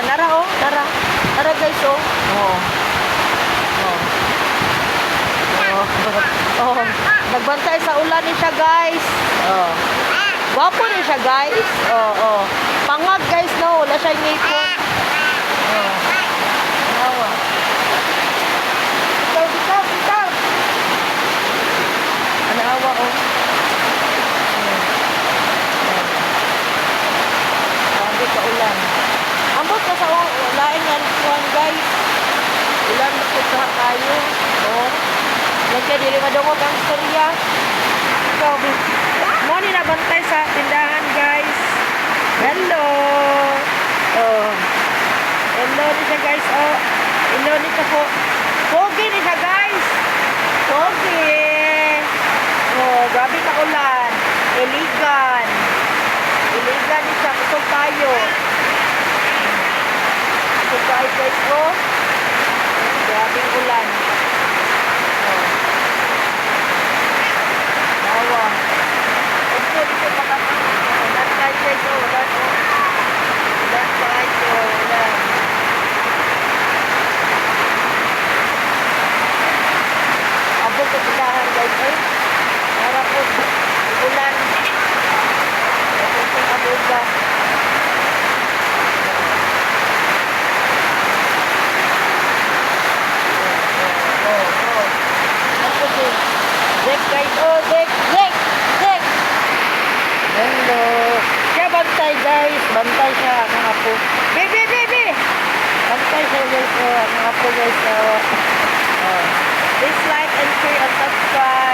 Nara oh, nara. Nara, guys, oh. Oh. Oh. Oh. Oh. Nagbantay sa ulan ni siya, guys. Oh. Gwapo ni siya, guys. Oh. Pangag, guys, no. Wala siya ngipon. Oh. Awa. Bitaw, bitaw, bitaw. Anawa, oh. Oh. Oh. Grabe ka ulan. Ambot ka sa lain nga kuan, guys. Ulan na pud kayo. Oh. Lagyan dili madungog ang istorya. Ikaw, mo ni nabantay sa tindahan, guys. Hello. Oh. Hello ni siya, guys. Oh. Hello ni siya po. Pogi ni siya, guys. Pogi. Oh, grabe ka ulan. Iligan. Iligan ni siya. Kusog kayo. Kusog kayo, guys. Oh. Grabe ulan. Oh. Awa. Ito, dito baka ulan kayo, guys. Oh, ulan. Oh. Ulan kayo. Ulan. Abot sa tindahan, guys. Ay, para po ulan. Abot sa abuga. Oh. Ako si Zek, guys. Oh, Zek, Zek, Zek. Hello. Siya bantay, guys. Bantay siya ang apo. Baby, baby. Bantay siya, guys. Oh, ang apo, guys. Oh. Oh. Please like and share and subscribe.